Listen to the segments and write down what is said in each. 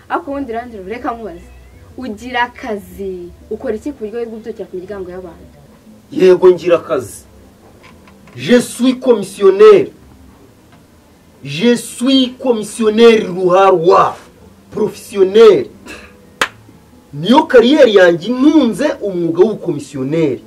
Ako wundi randiro reka nkubaze ugira akazi ukora iki ku buryo bw'ubyukira ku miryango y'abantu? Yego ngira akazi. Je suis commissionnaire. Je suis commissionnaire ruharwa professionnel. Niyo kariyeri yanjye ntunze umwuga w'ubukomisiyoneri.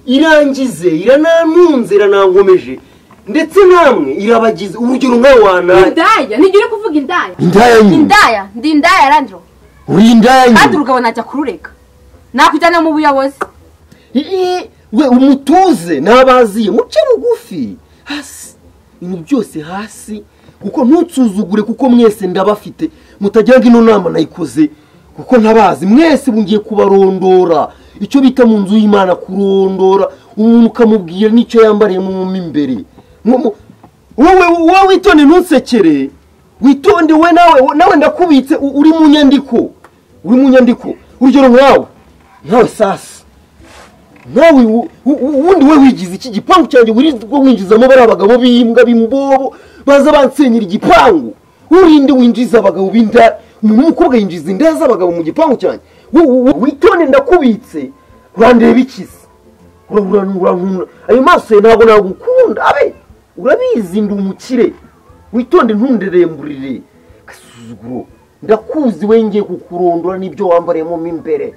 Irangize iranantunze iranankomeje. Ndetse namwe irabagize urugero nkawe wana indaya nigire kuvuga indaya indaya nyine indaya ndi indaya Randro uri indaya nyine kandi urugabo najya kurureka nakujyana mu buyobozi we umutuze nabaziye muce bugufi hasi ibintu byose hasi kuko ntutsuzugure kuko mwese ndabafite mutagira ngo ino nama nayikoze kuko ntabazi mwese bungiye kubarondora icyo bita mu nzu y'Imana kurondora umuntu ukamubwira n'icyo yambariye mu imbere. Wowe witonde ntusekere witonde we nawe ndakubitse uri mu nyandiko urugero nkawe sasa nawe ubundi we wigize iki gipangu cyanjye wirirwa winjizamo bari abagabo b'imbwa b'imbobo baza bansenyera igipangu urinde winjiza abagabo b'inda umuntu w'umukobwa yinjiza inda z'abagabo mu gipangu cyanjye witonde ndakubitse urandeba ikize urankunda ayo maso ye ntabwo nagukunda abe urabizi ndi umukire witonde ntunderemburire gasuzuguro ndakuzi we ngiye kukurondora n'ibyo wambariyemo mo imbere.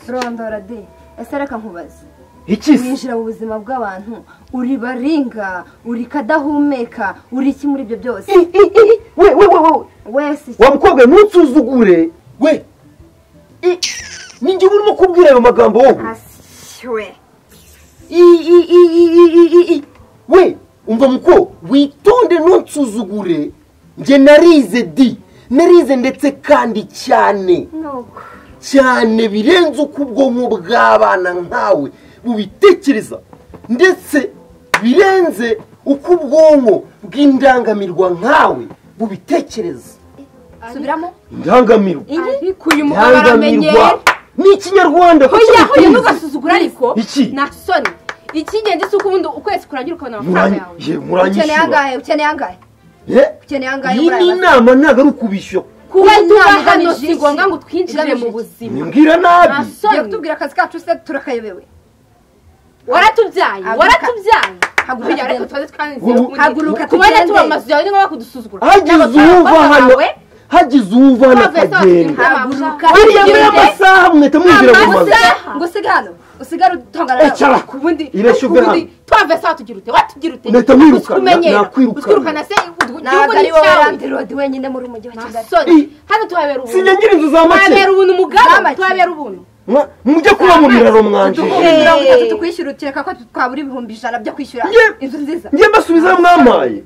Rondora de ese reka nkubaze iki winjira mu buzima bw'abantu uri baringa uri kadahumeka uri iki muri ibyo byose? We wese wa mukobwa ntutsuzugure we ninjye urimo kubwira ayo magambo wowe asiwe we umva muko witonde ntutsuzugure nge narize di narize ndetse kandi cyane cyane birenze uko ubwonko bw'abana nkawe bubitekereza ndetse birenze uko ubwonko bw'indangamirwa nkawe bubitekereza. Subiramo indangamirwa ariko uyu mugabo aramenyera ni ikinyarwanda hoya ntugasuzugura ariko na soni icy'ingenzi si uko ubundi ukwezi kurangira ukabona amafaranga yawe. Ukeneye angahe ukeneye angahe? Iyi ni inama ntabwo ari ukubishyura kuba tuba hano si ngombwa ngo twinjire mu buzima. Mbwira nabi ugiye kutubwira akazi kacu se turakayobewe. Waratubyaye haguruka kubona tuba amazu yawe ni ngombwa kudusuzugura. Hagize uwuva hano akagenda buriya muri amasaha mwita mwinjira mu mazu ngo usige hano usigare utongana nawe kubundi twave sawa tugira ute watugira ute neta mwirukana nakwirukana se ntabwo ari wowe Randrod wenyine muri umujyi wa Kigali hano tuhabera ubuntu sinyangira inzu za make tuhabera ubuntu mugabo tuhabera ubuntu mujye kuba mu biraro mwanje 30 tukwishyura ukeka ko twabura 100,000 byo kwishyura inzu nziza ngiye mbasubiza mwamaye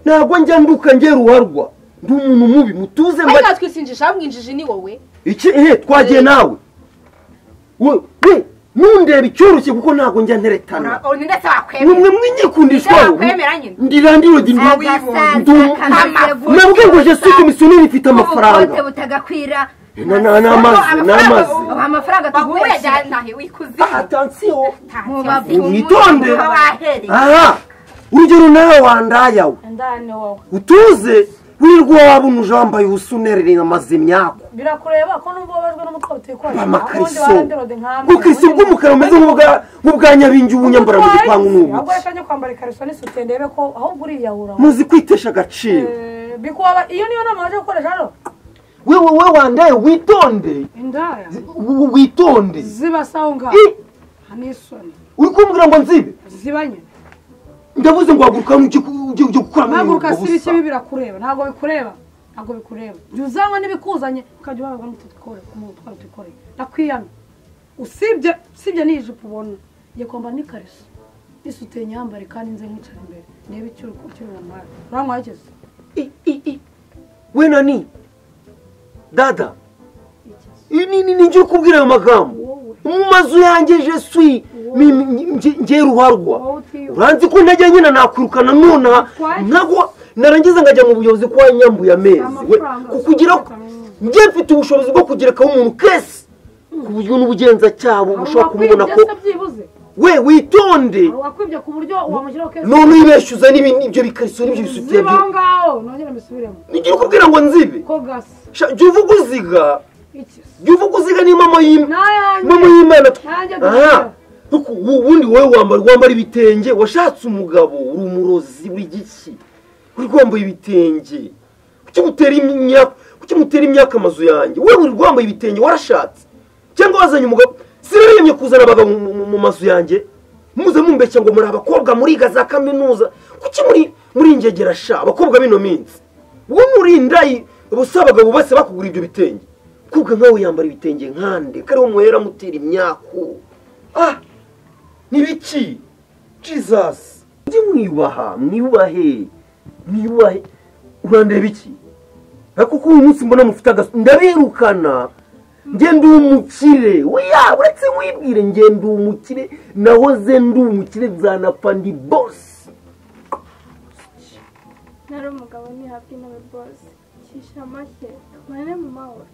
ntabwo njya nduka ngiye ruharwa ndi umuntu mubi mutuze mba ariko twisinjisha mwinjije ni wowe iki twagiye nawe we nundeba icyoroshye kuko ntabwo njya nteretana nimwe mwinyikundishwa ndi Randrod nabwe ngo je suis commissionnaire ifite amafaranga butagakwira n'amazi amafaranga tuguye nahe wikuzimu attention mwitonde aha urugero nawe wandayawe utuze wirirwa wabona wambaye ubusunerere amazimyako birakureba ko numva wabajwe n'umutwe utekwa amakariso kuko isi bw'umukara umeze nk'ubwa nyabingi ubunyambara mu gipangu n'ubu ahubwo reka njye kwambara ikariso n'isutiye ndebe ko ahubwo uriyahura muzi kwitesha agaciro bikuba iyo niyo nama waje gukoresha hano wewe wandaye witonde indaya witonde ziba sawa ngaho anisoni uri kumbwira ngo nzibe ziba nyine ndavuze ngo haguruka ujye gukora muri haguruka si bike birakureba ntabwo bikureba ntabwo bikureba jya uzanywa n'ibikuzanye ukajya ubabaga n'utwara utikoreye ndakwiyamye usibye n'iyi jipo ubona ngiye kwambara n'ikariso n'isutiye nyambare kandi nze nkicara imbere ndebe icyo uri buntware uranywa yageze we nani Dada ni ngiye kubwira ayo magambo mu mazu yanjye je suis ngiye ruharwa uranzi ko ntajya nyina nakwirukana nonaha ntago narangiza ngajya mu buyobozi kwa nyambuye amezi kukugira ngiye mfite ubushobozi bwo kugerekaho umuntu kese ku buryo n'ubugenzacyaha bushobora kumubona ko we witonde wakwibye ku buryo wamushyiraho kese none uyibeshyuza n'ibyo bikariso n'ibyo bisutiye byo ngaho nongera mbisubiremo ngiye kubwira ngo nzibe jya uvuga uziga jya uvuga uziga ni mama y'Imana aha ubundi wowe wambara ibitenge washatse umugabo uri umurozi uri giki uri kwambaye ibitenge kuki mutera imyaka amazu yanjye wowe uri rwambaye ibitenge warashatse cyangwa wazanye umugabo sinaremye kuzana abagabo mu mazu yanjye muze mumbeshya ngo muri abakobwa muriga za kaminuza kuki muri ingegera sha abakobwa bino minsi wowe muri indayi ubusa abagabo bose bakugura ibyo bitenge kubwa nkawe yambara ibitenge nkande kariho muhera mutera imyaku ah nibiki Jesus ndi mwiyubaha mwiyubahe mwiyubahe urandeba iki kuko uyu munsi mbona mufite ndabirukana ngende umukire oya uretse wibwire ngende umukire nahoze ndi umukire nzanapfa ndi boss nari umugabo ntihabwa intebe boss kisha make tubane mu mahoro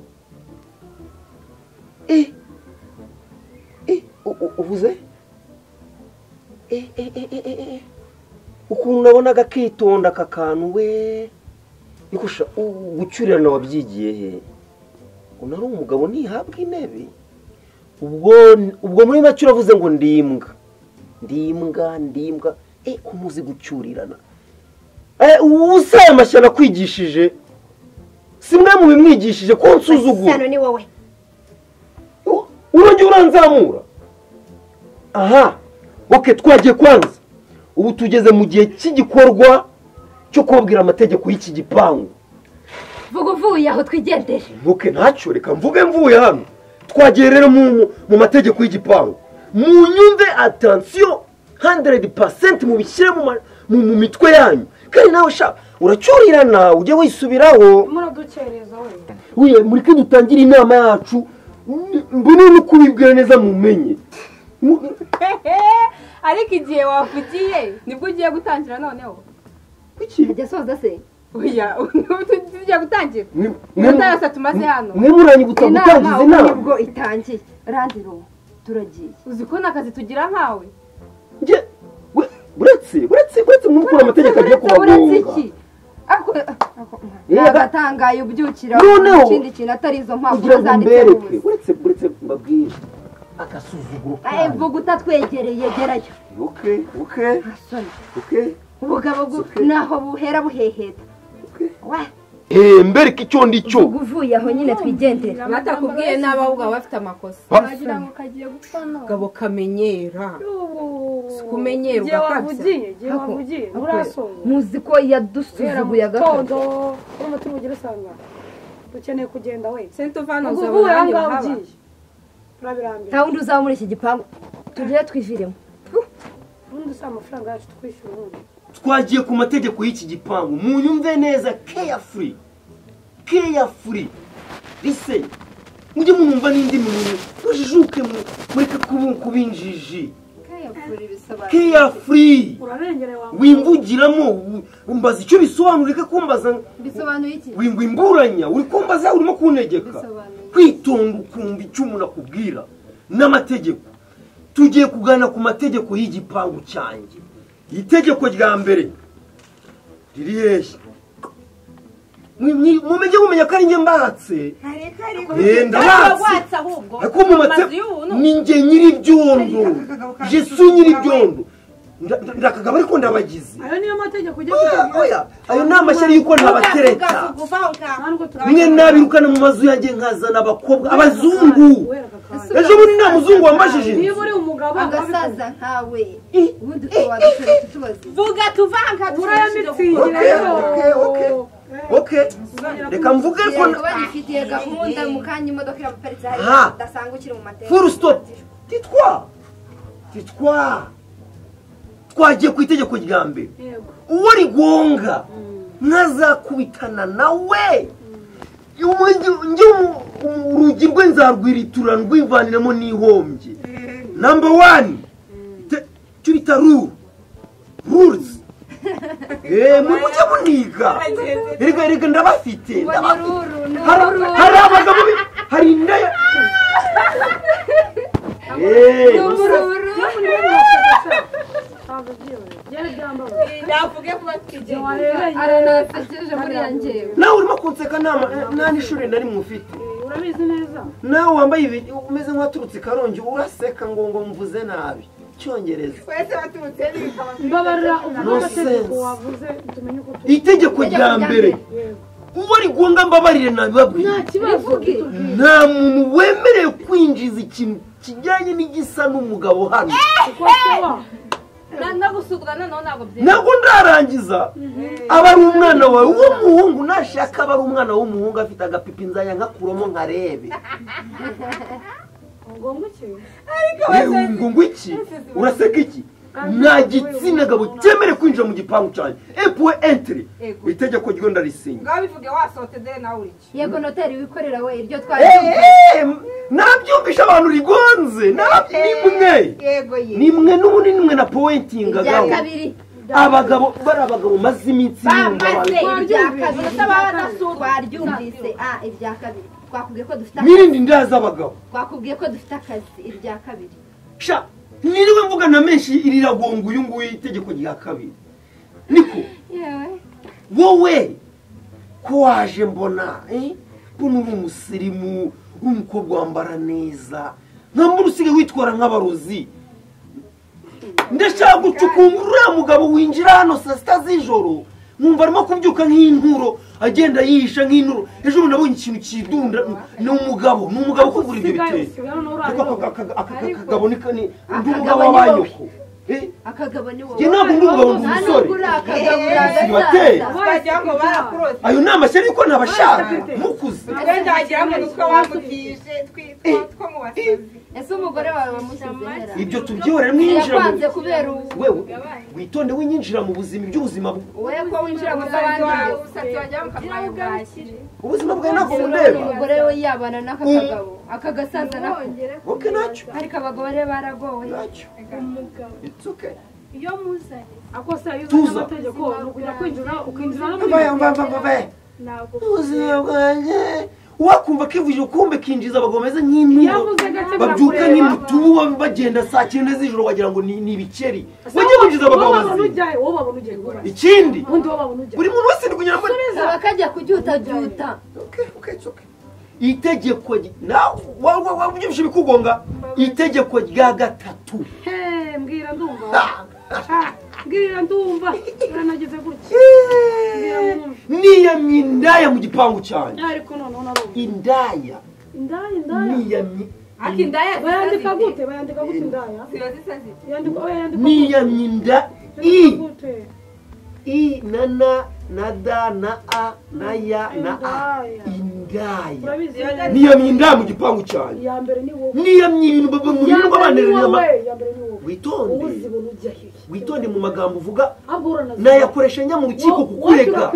uvuze ukuntu nabonaga kitonda aka kantu we nikusha gucyurirana wabyigiye he unari umugabo ntihabwa intebe ubwo muri make uravuze ngo ndimbwa ndimbwa ndimbwa ko muzi gucyurirana ubu aya mashyano akwigishije si mwe mubimwigishije ko nsuzugura ni wowe urongera uranzamura aha oke twagiye kwanza ubu tugeze mu gihe cy'igikorwa cyo kubabwira amategeko y'iki gipangu vuga uvuye aho twigendere ntuke ntacyo reka mvuge mvuye hano twagiye rero mu mategeko y'igipangu munyumve atansiyo 100% mubishyire mu mitwe yanyu kandi nawe sha uracyurirana ujye wisubiraho muradukereza we mureke dutangire inama yacu mbone no kubibwira neza mumenye ariko igihe wavugiye nibwo ugiye gutangira noneho kuki ajya soza se oya tugiye gutangira iminota yose tumaze hano mwe muranyibutsa gutangiza inama nibwo itangiye randiro turagiye uzi ko n'akazi tugira nkawe nge uretse mwukura amategeko agiye kubagonga nagatangaye ubyukira ikindi kintu atari izo mpapuro zanditse uretse mbabwire agasuzuguro vuga utatwegereye gerayo ubugabo naho buhera buheheta mbereke icyo ndi cyo uvuye aho nyine twigendera batakubwiye nabi ahubwo baba bafite amakosa wagira ngo kagiye gupfa no gabo kamenyera si kumenyera ugakabya igihe wavugiye nturasoza muzi ko yadusuzuguye agakabya urumva turi bugire usanga dukeneye kugenda we senta uvana ubwo uzabona uvuye aho ahandi ngaho bahaba ugiye turabirambiwe nta wundi uzaba muri iki gipangu tugire twiviremo ubundi si amafaranga yacu twishyura ubundi twagiye ku mategeko y'iki gipangu munyumve neza carefully carefully listen mujye mwumva n'indi muntu mujijuke mureke kubinjiji carefully urarengereye wawe wimvugiramo umbaza icyo bisobanura ureke kumbaza bisobanuye iki wimburanya uri kumbaza urimo kuntegeka Bisobanuye. kwitonda ukumva icyo umuntu akubwira n'amategeko tugiye kugana ku mategeko y'igipangu cyanjye itegeko rya mbere riri hehe mumenye mumenya ko ari njye mbatse ndabatse ariko mumatse ni njye nyir'ibyondo jesu nyir'ibyondo ndakagaba ariko ndabagize ayo niyo mategeko ugiye oya ayo ni amashyari y'uko ntabatereta mwe nabirukana mu mazu yanjye nkazana abakobwa abazungu ejo bundi nta muzungu wambajije niba uri umugabo agasaza nkawe ubundi wadushora tutubaze vuga tuvanga uraya mitsingi okay reka mvuge ko bagifitiye gahunda mu kanya imodoka iraparitse hariya udasanga ukiri mu mateka full stop titwa titwa twagiye ku itegeko rya mbere uwo rigonga nkazakubitana nawe Umuntu urugi rwe nzarwiritura ndwivaniramo n'ihombye. Number 1 cyo bita rules. Mujye muniga. Erega ndabafite. Hari abagabo hari indaya. Nawe urimo kunseka nta n'ishuri nari mufite. Urabizi neza. Nawe wambaye umeze nk'uwaturutse Karongi uraseka ngo mvuze nabi. Cyongereza. Mbabarira uvuga amategeko wavuze tumenye uko. Itegeko rya mbere. Uwo rigonga mbabarire nabibabwiye. Nta kibazo. Nta muntu wemerewe kwinjiza ikintu kijyanye n'igisa n'umugabo hano. Ntabwo ndarangiza. Aba ari umwana wawe w'umuhungu nashaka aba ari umwana w'umuhungu afite agapipi nzaya nkakuramo nkarebe. Ngo iki? Uraseka iki? Nta gitsina gabo cyemerewe kwinjira mu gipangu cyanjye. Epuwe entry. Itegeko ryo ndarisinye. Ngaho bivuge wasohotse dore nawe uri iki? Yego noteri wikorera we iryo twari. Nabyumvisha abantu rigonze. Nimwe. Yego ye. Nimwe n'ubundi nimwe na pointingagaho. Ibya kabiri. Abagabo bari abagabo maze iminsi yumva. Ibya kabiri. Twaryumvise. Ibya kabiri. Twakubwiye ko dufite akazi. Mirindi ndaza abagabo. Twakubwiye ko dufite akazi irya kabiri. Sha niriwe mvuga na menshi iriragonga uyu nguyu itegeko rya kabiri. Niko. Yewe. Wowe ko waje mbona kuno uri umusirimu uri umukobwa wambara neza nkambura usigaye witwara nk'abarozi. Ndashaka gucukumbura uriya mugabo winjira hano saa sita z'ijoro nkumva arimo kubyuka nk'inturo agenda yihisha nk'inturo. Ejo nabonye ikintu kidunda ni umugabo ukugura ibyo bitenge. Akagabo ni undi mugabo w'abanyoko. Akagabo ni wowe. Njye ntabwo ndi umugabo ndi umusore. Ayo ni amashyari yuko ntabashaka mukuze. Ese umugore wawe wamushyize hera? Ibyo tubyihorere mwinjira mu kubera wewe witonde winyinjira mu buzima iby'ubuzima wewe ko winjira mu bandi ubuzima bwawe ntabwo bundeba. Umugore we yabana n'aka kagabo aka gasaza nako. Okay nacyo. Ariko abagore baragowe. Nacyo. It's okay. Iyo muzanye akose yuzuye amategeko nukujya kwinjira ukinjira no muri ubuzima bwanjye wakumva kivuje kumbe kinjiza abagabo bameze nk'inturo babyuka nk'imitubu bagenda saa 9 z'ijoro wagira ngo ni ibikeri. Wajye winjiza abagabo bazima. Ikindi buri muntu wese ndi kugira ngo bakajya kubyutabyuta. Okay it's okay. Itegeko nawe wabyumvishe bikugonga. Itegeko rya gatatu. Mbwira ndumva. Mbwira ndumva. Uranagize gutya. Niyamye indaya mu gipangu cyanjye. Ariko noneho narumva. Indaya. Indaya. Niyamye. Ati indaya bayandika gute? Bayandika gute indaya? Yandika niyamye inda i I na na na da na a na ya na a indaya. Niyamye indaya mu gipangu cyanjye. Ya mbere ni wowe. Niyamye ibintu mu bintu abanerera nyama. Witonde. Witonde mu magambo uvuga. Nayakoresha njya mu rukiko kukurega.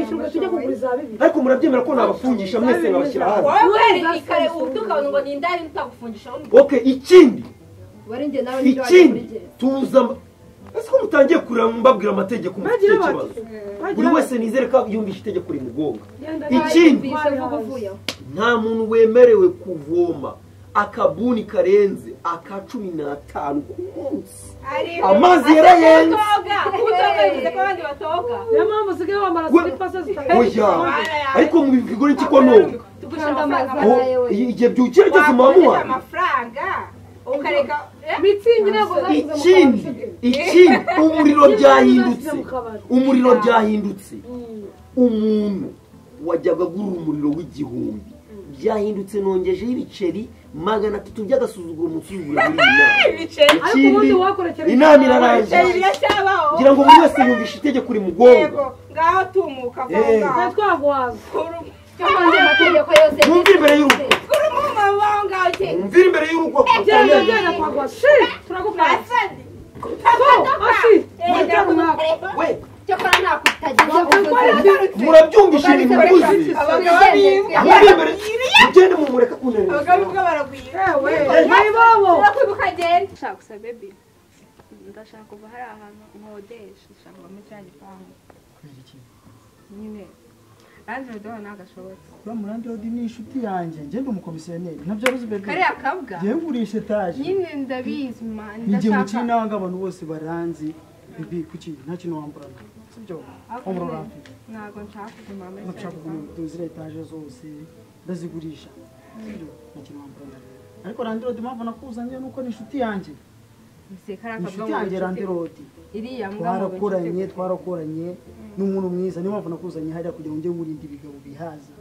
Ariko murabyemera ko nabafungisha mwese nkabashyira hanze. Okay ikindi. Ikindi tuza. Ese ko mutangiye kurira mbabwira amategeko mufite ikibazo. Buri wese nizere ko yumvishe itegeko rimugonga. Ikindi nta muntu wemerewe kuvoma akabuni karenze aka 15 ku munsi. Amazi yarayenze. Ariko mu bigori iki ko no. Igihe byukira cyose mamuha amafaranga ukareka ikindi umuriro byahindutse. Umuriro byahindutse. Umuntu wajyaga agura umuriro w'1000 byahindutse nongejeho ibiceri 300 by'agasuzuguro umusuzuguro muri iyi nama. Inama irarangiye. Ngira ngo buri wese yumvishe itegeko rimugonga. Ngaho tumuka vuba. Mwumvire imbere y'urugo. Mwumvire imbere y'urugo. Murabyumvishe ibintu muzi. Mwumvire imbere. Mugende Mayibobo Turakwibuka agenda. Ndashaka gusa baby. Ndashaka kuva hari ahantu nkodesha, ndashaka kuva muri kiriya gipangu. Nyine Landlord wawe ntabwo ashobotse. Uriya mu landlord ni inshuti yanjye, njye ndi umukomisiyoneri. Ntabyo waruzi baby. Kariya kabwa. Njyewe ngurisha etaje. Nyine ndabizi man. Njye mukiri nawe ngo abantu bose baranzi. Baby kuki nta kintu wamburana. Sibyo? Wambura uramfite. Ntabwo nshaka kuguma muri Nshaka kuguma ziriya etaje zose ndazigurisha. Sibyo? Nta kintu wamburana. Ariko landlord impamvu nakuzanye nuko ni inshuti yanjye. Inshuti yanjye landlord. Iriya mbwa twarakoranye n'umuntu mwiza niyo mpamvu nakuzanye hariya kugira ngo njye nkurinde ibigabo bihaza.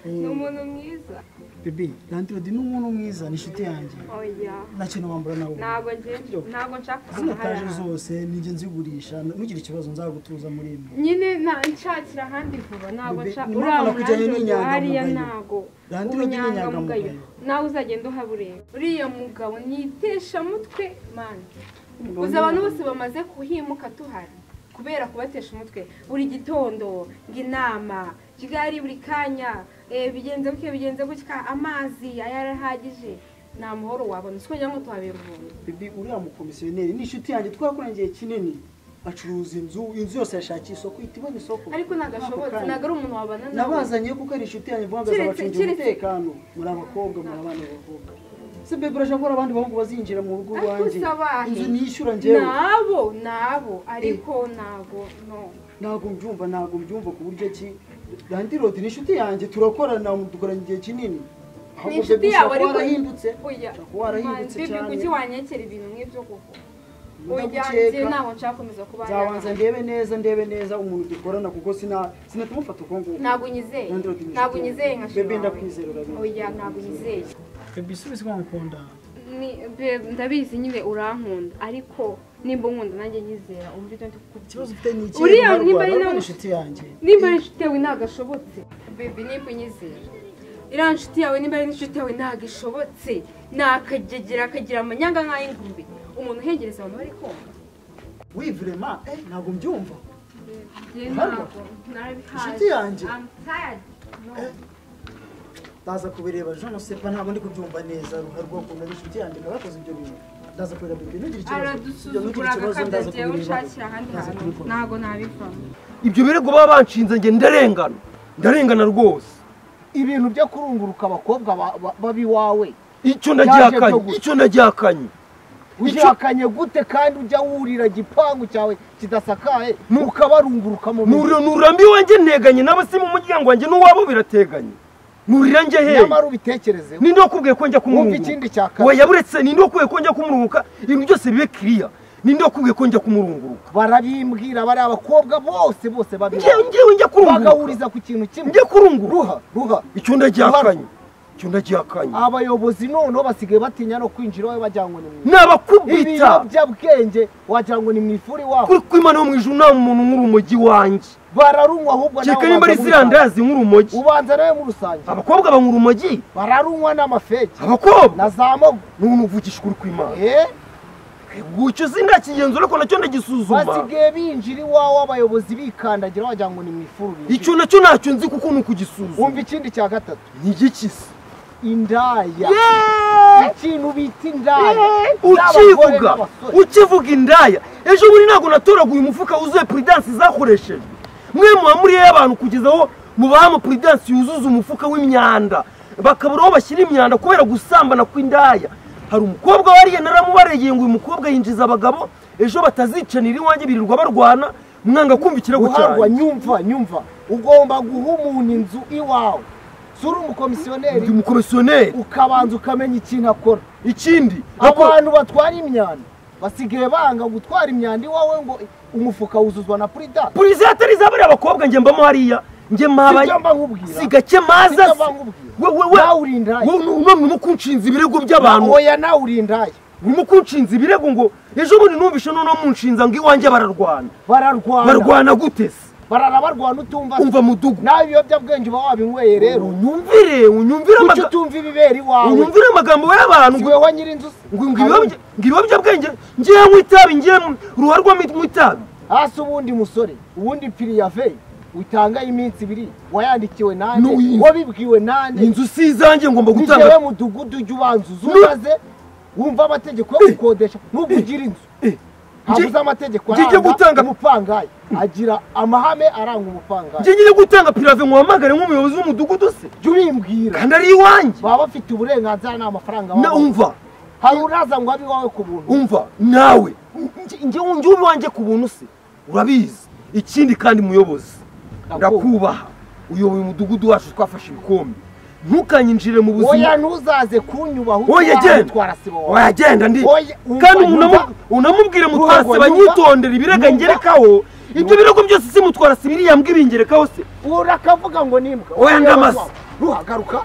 Ni umuntu mwiza. Baby, landlord ni umuntu mwiza, ni inshuti yanjye. Oya. Nta kintu wambura nawe. Ntabwo nje, ntabwo nshaka kuguma hariya. Zino etaje zose ninjye nzigurisha, ntugire ikibazo nzagutuza muri imwe. Nyine nshakira ahandi vuba, ntabwo nshaka. Uriya landlord hariya ntabwo. Landlord ni inyangamugayo. Nawe uzagenda uhabureba. Uriya mugabo nitesha mutwe man. Uzi abantu bose bamaze kuhimuka tuhari kubera kubatesha umutwe buri gitondo ngo inama Kigali buri kanya bigenze buke bigenze gutya amazi ayarahagije nta muhoro wabona siko njya ngo tuhabera ubuntu. Baby uriya mukomisiyoneri ni inshuti yanjye twakoranye igihe kinini acuruza inzu yose yashakiye isoko ihita ibona isoko. Ariko nagashobotse ntabwo ari umuntu wabana nawe. Nabazanye kuko ari inshuti yanjye mvuga ngo azabacungira umutekano muri abakobwa muri abana b'abakobwa. Se baby urashaka ko abandi bahungu bazinjira mu rugo rwanjye inzu nishyura njyewe nabo ariko ntabwo no ntabwo mbyumva ku buryo ki landlord ni inshuti yanjye turakorana dukorana igihe kinini. Ni inshuti yawe ariko warahindutse warahindutse cyane. Baby kuki wanyekera ibintu nk'ibyo koko? Oya njye ntabwo nshaka gukomeza kuba hariya. Nzabanza ndebe neza umuntu dukorana kuko sinatumufata uko nguko. Ntabwo unyizeye nka shira. Baby ndakwizera urabizi. Oya ntabwo unyizeye. Baby subiza ko nkunda. Ni ndabizi nyine urankunda ariko nimba unkunda nanjye nyizera umva ibyo ndi kukubwira. Ikibazo ufite ni iki? Uriya nimba ari nawe inshuti yanjye. Nimba ari inshuti yawe ntabwo ashobotse. Baby nimba unyizera. Iriya nshuti yawe nimba ari inshuti yawe ntabwo ishobotse. Nakagegera akagira amanyanga nk'ay'ingurube. Umuntu uhengereza abantu bari konka. Oui vraiment ntabwo mbyumva. Narabihaye. Inshuti yanjye. I'm tired. No. Ndaza kubireba je ne sais pas ntabwo ndi kubyumva neza ruharwa ukuntu ari inshuti yanjye nabakoze ibyo bintu. Ndaza kubireba baby ntugire ikibazo. Aradusuzugura akakabya ushakira ahandi hantu. Ntabwo nabivamo. Ibyo birego baba banshinze nge ndarengana. Ndarengana rwose. Ibintu byo kurunguruka abakobwa babi wawe. Icyo ndagihakanye. Ujyakanye gute kandi ujya wurira gipangu cyawe kidasakaye ukabarunguruka mu nurambi wanjye nteganye nabo si mu muryango wanjye n'uwabo birateganye. Nurira nje he? Nyamara ubitekereze. Ninde wakubwiye ko njya kumurunguruka? Ikindi cya kabiri. Oya buretse ninde wakubwiye ko njya kumurunguruka? Ibintu byose bibe clear. Ninde wakubwiye ko njya kumurunguruka? Barabimbwira bari abakobwa bose babi. Ngewe njya kurunguruka. Bagahuriza ku kintu kimwe. Njya kurunguruka. Ruha. Icyo ndagihakanye. Abayobozi noneho basigaye batinya no kwinjira iwawe bagira ngo ni mu nabakubita ibiyobyabwenge wagira ngo ni mu ifuri waho. Kuri kw'Imana yo mu ijuru nta muntu nk'urumogi wanjye. Bararunywa ahubwo nawe. Nimba ari ziriya ndazi nk'urumogi. Ubanza nawe mu rusange. Abakobwa banywa urumogi. Bararunywa n'amafeke. Abakobwa na za mogo. N'ubu uvugisha ukuri kw'Imana. Icyo sindakigenzura ariko nacyo ndagisuzuma. Basigaye binjira iwawe abayobozi bikandagira wagira ngo ni mu ifuru. Icyo nacyo ntacyo nzi kuko ni ukugisuzuma. Wumva ikindi cya gatatu. Ni igiki se? Indaya. Ikintu bita indaya. Ukivuga indaya. Ejo bundi ntabwo natoraguye umufuka wuzuye Prudence zakoreshejwe. Mwe muba muri y'abantu kugeza aho mubaha Prudence yuzuza umufuka w'imyanda. Bakabura aho bashyira imyanda kubera gusambana kw'indaya. Hari umukobwa wariye naramubareye ngo uyu mukobwa yinjiza abagabo ejo batazicanira iwanjye birirwa barwana mwanga kumva ikirego cyanjye. Nyumva ugomba guha umuntu inzu iwawe. Suri umukomisiyoneri. Ndi umukomisiyoneri. Ukabanza ukamenya ikintu akora. Ikindi abantu batwara imyanda basigaye banga gutwara imyanda iwawe ngo umufuka wuzuzwa na Prudence. Prudence atari zabari abakobwa nge mbamo hariya nge mabaye. Si gake maza. Wewe nawe uri indaya. Wowe urimo kunshinza ibirego by'abantu. Oya nawe uri indaya. Urimo kunshinza ibirego ngo ejo bundi numvishe noneho munshinza ngo iwanjye bararwana. Bararwana gute se? Barara barwana utumva. Umva mudugu. Nawe ibiyobyabwenge uba wabinyweye rero. Unyumvire Kuki utumva ibibera iwawe? Unyumvire amagambo y'abantu. Si wowe nyiri inzu se? Ngo ibiyobyabwenge ngiye nywa itabi ngiye ruharwa nywa itabi. Hasi ubundi musore, ubundi piriyave. Utanga iminsi ibiri wayandikiwe nande, wabibwiwe nande? Inzu si izanjye, ngomba gutanga. Nijewe mudugudu ujya ubanza uzubaze wumva amategeko yo gukodesha nubwo ugira inzu. Ntabwo amategeko aranga umupangayi, agira amahame aranga umupangayi. Njye ngiye gutanga pirave nkuhamagare nk'umuyobozi w'umudugudu se? Jya ubimbwira. Kandi ari iwanjye. Baba bafite uburenganzira n'amafaranga. Na umva. Hari uraza ngo abe iwawe ku buntu. Umva nawe njye iwanjye ku buntu se urabizi. Ikindi kandi muyobozi, ndakubaha, uyoboye umudugudu wacu, twafashe ibikombe, ntukanyinjire mu buzima. Oya ntuzaze kunyubaha. Oya genda, oya genda ndi. Kandi unamubwire mutwara siba nyitondera ibirega ngerekaho. Ibyo birego byose si mutwara siba iriya mbwa ibingerekaho se? Urakavuga ngo nimbwa. Oya ndamaze. Ruhagaruka.